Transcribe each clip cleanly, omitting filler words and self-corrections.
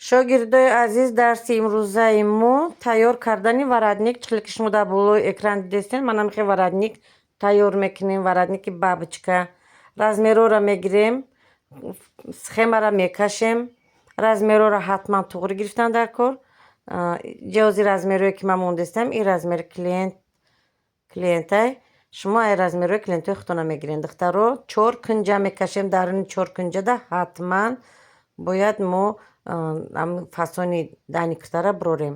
Шогирдои азиз, дарси имрӯзаи мо тайёр кардани воротник. Чӣ хеле ки шумо дар болои экран дидестен, манам хе воротник тайёр мекунем, воротники бабочка. Размерҳоро мегирем, схемаро мекашем. Размерҳоро ҳатман туғри гирифтан дар кор. Ҷози размерҳое ки ман мондестам, ин размери клиентай. Шумо ай размерҳои клиентҳои худтона мегирен. Духтаро, чор кунҷа мекашем. Даруни чор кунҷада ҳатман бояд мо фасони дани куртара бирорем.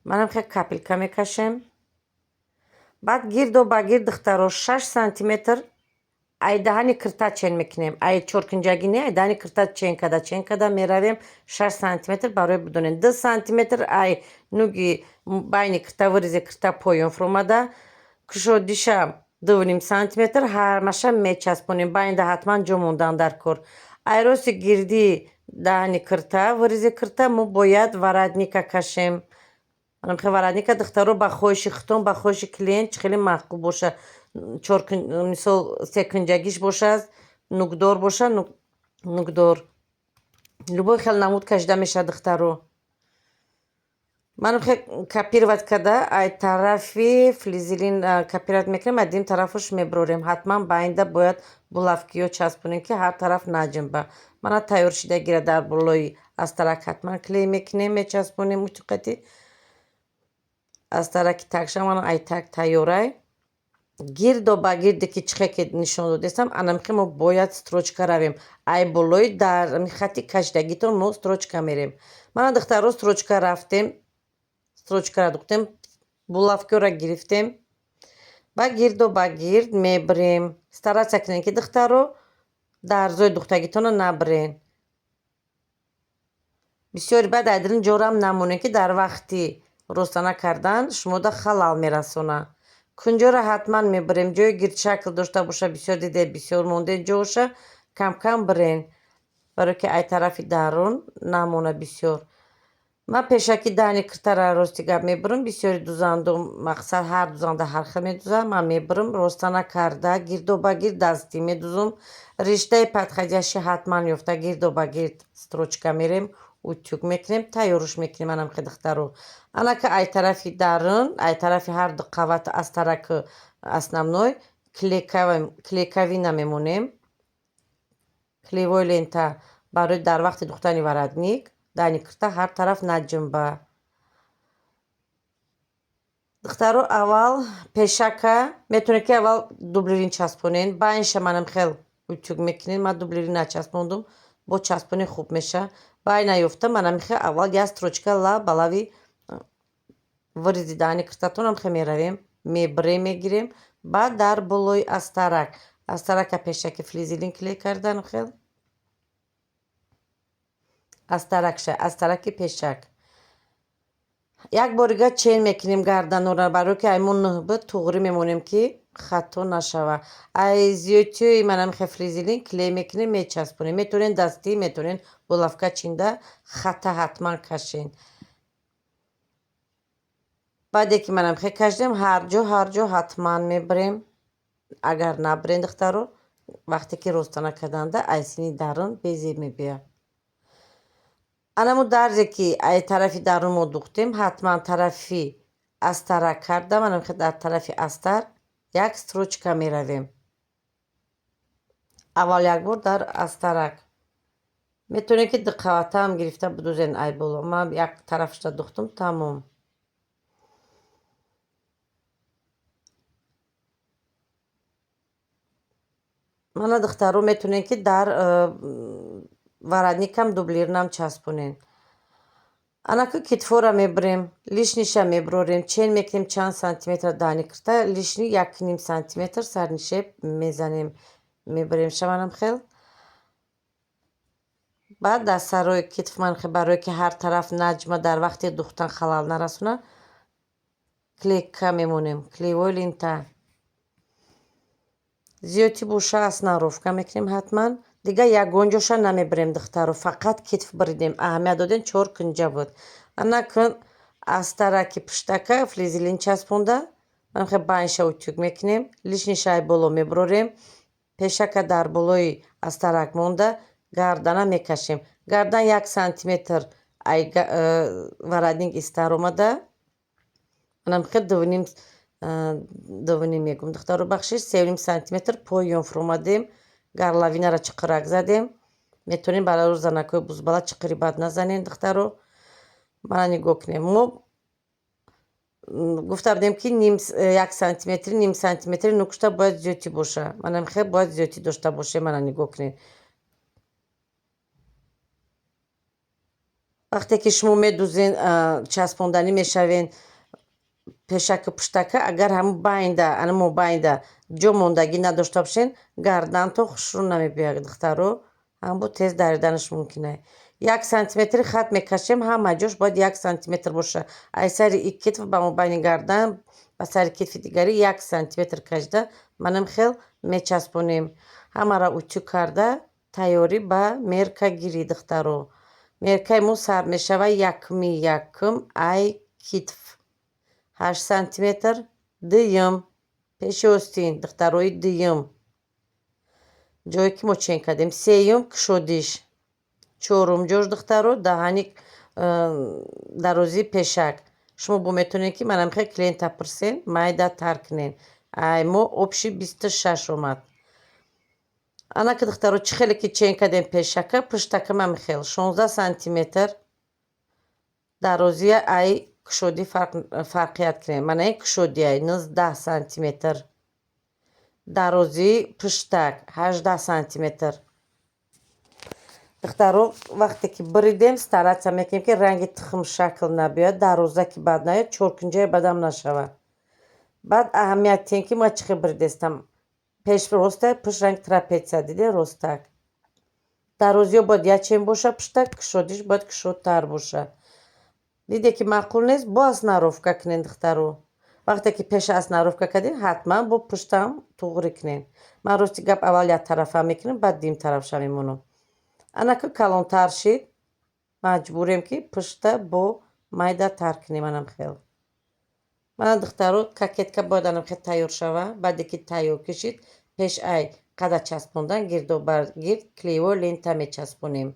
Манам хе капелька мекашем. Баъд гирдо ба гирд, духтаро, 6 сантиметр ай даҳани кирта чен мекунем. Ай чоркунҷагӣ не, ай даҳани кирта чен карда, чен карда меравем 6 сантиметр. Барои бидонем, 2 сантиметр ай нуги байни кирта, вырези кирта поён фуромада, кушодиша 2,5 сантиметр. Ҳамаша мечаспонем. Байнда ҳатман ҷо мондан дар кор. Ай рости гирдии даҳани кирта, вырези кирта, мо бояд воротника кашем. Воротника, духтаро, ба хоҳиши худтон, ба хоҳиши клиент, чӣ хеле маъқул боша. Мисол, секунҷагиш бошад, нукдор боша, нукдор, любой хел намуд кашида мешавад, духтаро. Манам хе копировать карда, ай тарафи флизелин копировать мекунем, ай дим тарафаш мебирорем. Ҳатман байнда бояд булавкиё часпонем, ки ҳар тараф наҷунба. Мана тайёр шидагира дар болои астарак ҳатман клей мекунем, мечаспонем утюқати астараки такша. Мана ай так тайёрай. Гирдо ба гирде ки чихе ки нишон додестам, анамихе мо бояд строчка равем. Ай болои дар хати кашидагитон мо строчка мерем. Мана, духтаро, строчка рафтем, строчкаро духтем, булавкиёро гирифтем, ба гирдо ба гирд мебирем. Стараться кунем, ки, духтаро, дарзои духтагитонро набирен бисёри. Баъд айдирин ҷорам намонем, ки дар вақти ростана кардан шумода халал мерасонад. Кунҷоро ҳатман мебирем. Ҷои гирдшакл дошта боша, бисёр диде, бисёр монде ҷоша кам-кам бирен, барое ки ай тарафи дарун намона бисёр. Ман пешакӣ даҳни киртара, рости гап, мебирам. Бисёри дузанду, мақсад, ҳар дузанда ҳар хел медузад. Ман мебирам, ростана карда, гирдо ба гирд дастӣ медузум. Риштаи подходящий ҳатман ёфта, гирдо ба гирд строчка мерем, утюг мекунем, тайёруш мекунем. Анам хе, духтаро, анака ай тарафи дарун, ай тарафи ҳар ду қават астараку основной клейковина мемонем, клеевой лента, барои дар вақти духтани воротник дани кирта ҳар тараф наҷунба. Духтаро, аввал пешака метавонед, ки аввал дублерин часпонед, байнша манам хел утюг мекунед. Ман дублерин начаспондум, бо часпонӣ хуб меша. Байна ёфта, манам хел аввал як строчка лаб ба лави вырези даҳани киртатонам хел меравем, мебирем, мегирем. Баъд дар болои астарак, астарака пешаки флизелин клей кардан, хел астаракша, астараки пешак як борига чен мекунем гарданора, барое ки ай мо нӯҳ буд, туғрӣ мемонем, ки хато нашава. Ай зиёдтиёи манам хел флизелин клей мекунем, мечаспонем. Метавонед дастӣ, метавонед булавка чинда, хата ҳатман кашен. Баъде ки манам хел кашидем, ҳар ҷо, ҳар ҷо ҳатман мебирем. Агар набирен, духтаро, вақте ки ростана карданда, ай сини дарун безеб мебиёяд. Анамо дарзе ки ай тарафи дарун мо духтем, ҳатман тарафи астарак карда, манам хел дар тарафи астар як строчка меравем. Аввал як бор дар астарак метавонед, ки дуқаватаам гирифта бидузен ай боло. Ман як тарафашро духтум, тамом. Мана, духтаро, метавонед, ки дар воротникам дублеринам часпонед. Анаку китфора мебирем, лишниша мебирорем, чен мекунем чанд сантиметр даҳни кирта лишний, 1,5 сантиметр сарнишеб мезанем, мебирем шаванам хел. Баъд дар сарои китф ман барое ки ҳар тараф наҷма, дар вақти духтан халал нарасонад, клейка мемонем, клеевой лента. Зиёдтӣ боша, основровка мекунем ҳатман. Дигар ягон ҷоша намебирем, духтаро, фақат китф биридем. Аҳамият додем, чор кунҷа буд. Анакун астараки пуштака флизелин часпонда, манхе байнша утюг мекунем, лишниша ай боло мебирорем, пешака дар болои астарак монда. Гардана мекашем. Гардан 1 сантиметр ай воротник истар омада. Манам хел дувним, дувним мегум, духтаро, бахшиш, 3,5 сантиметр поён фуромадем. Горловинаро чиқирак задем. Метавонем барои занакҳои бузбала чиқири бад назанем, духтаро. Мана, нигоҳ кунем, мо гуфта будем, ки 1 сантиметри, ним сантиметри нукушта бояд зиёдтӣ боша. Манам хел бояд зиёдтӣ дошта бошем. Мана, нигоҳ кунед, вақте ки шумо медузен, часпонданӣ мешавен пешаку пуштака, агар ҳамун байнда, ана мобайнда ҷо мондагӣ надошта бошен, гардантон хушрӯ намебиёяд, духтаро, ҳамбу тез дариданаш мумкин. 1 сантиметри хат мекашем, ҳама ҷош бояд 1 сантиметр боша. Ай сари ик китф ба мобайни гардан ба сари китфи дигарӣ 1 сантиметр кашида, манам хел мечаспонем. Ҳамаро утюг карда, тайёрӣ ба меркагирӣ, духтаро. Меркаи мо сар мешавад якми якум ай китф, 8 сантиметр, дуюм пеши остин, духтарои, дуюм ҷое ки мо чен кардем, сеюм кушодиш, чорум ҷош, духтаро, даҳани дарозии пешак. Шумо бо метавонед, ки манам хел клиента пурсен, майдатар кунен. Ай мо общий 26 омад. Анаки, духтаро, чӣ хеле ки чен кардем пешака, пуштака мам хел 16 сантиметр дарозия ай кушодӣ фарқият кунем. Мана ин кушодиай 19 сантиметр, дарозии пуштак 18 сантиметр. Духтаро, вақте ки буридем, стараться мекунем, ки ранги тухмшакл набиёяд, дароза ки бад наёяд, чоркунҷаи бадам нашавад. Баъд аҳамият тиҳем, ки ма чӣ хел буридестам: пеш ростак, пушт ранги трапеция, диде, ростак. Дарозиё бояд якчен боша, пуштак кушодиш бояд кушодтар боша. Диде, ки маъқул нест, бо основка кунен, духтаро. Вақте ки пеша основка кардем, ҳатман бо пуштам туғрӣ кунен. Ман, рости гап, аввал як тарафа мекунам, баъд дим тарафша мемонам. Анаку калонтар шид, маҷбурем, ки пушта бо майдатар кунем, анам хел. Мана, духтаро, кокетка бояд анам хел тайёр шава. Баъде ки тайёр кишид, пеш ай қада часпондан гирдобар гирд клеевой лента мечаспонем.